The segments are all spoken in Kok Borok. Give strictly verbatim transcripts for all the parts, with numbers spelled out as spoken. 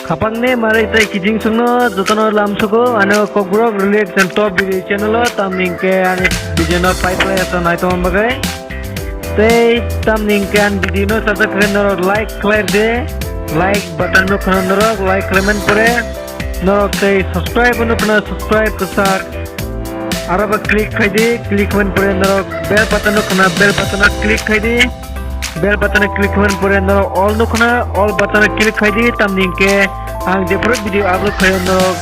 Khapangni marai tei kiching songno jotono lamsugo ano Kokborok Relax and Top Video channel o, tamni hwnkhe ani video no pai pai asa naitongma bagwi. Tei tamni hwnkhe ani video no sajak khe norok like khlai de, like button no khna norok like khlaiman pore norok tei subscribe no khna subscribe kwchak aro ba click khai di, click man pore norok bell button no khna bell button no click khai di. Bell button click khaimani pore norok all nukha na, all button click khai di, tamni hwnkhe ang jephuru video upload khaio norok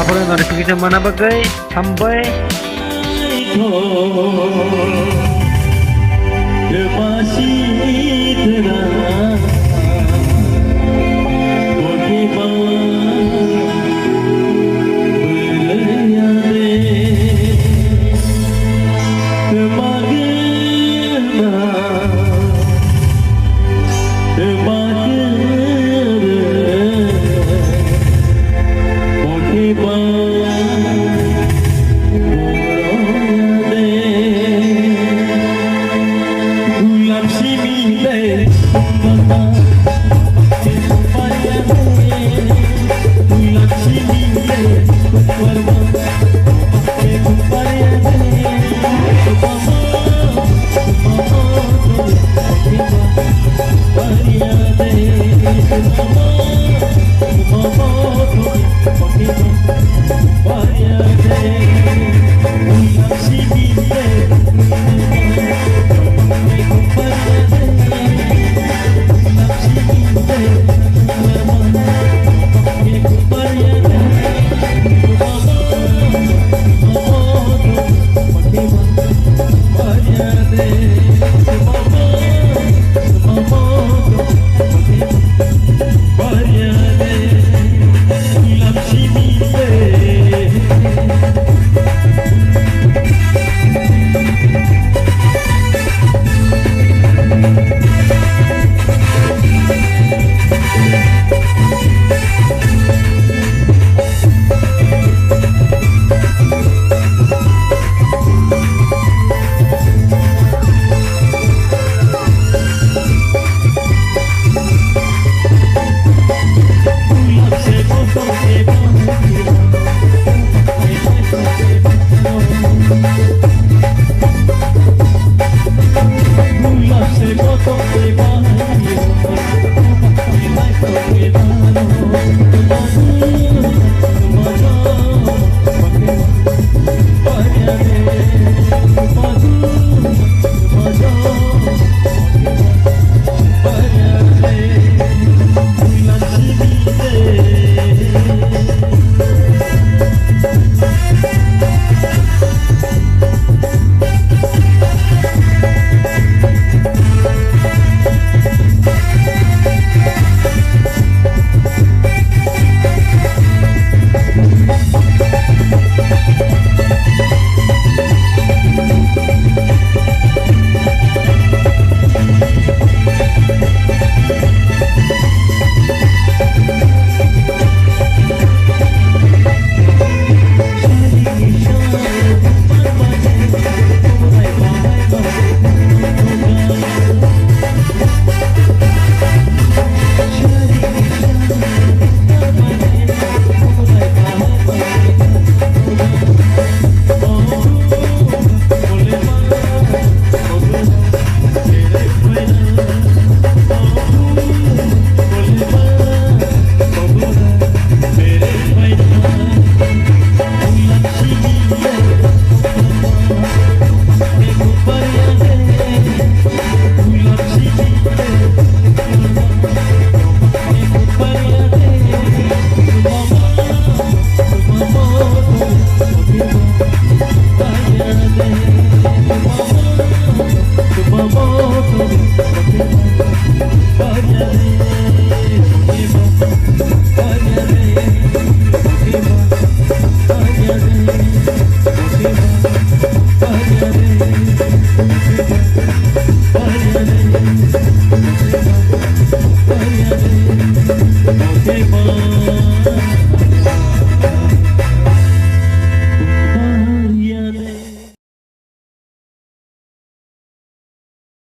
aphuru notification mana bagwi hambai.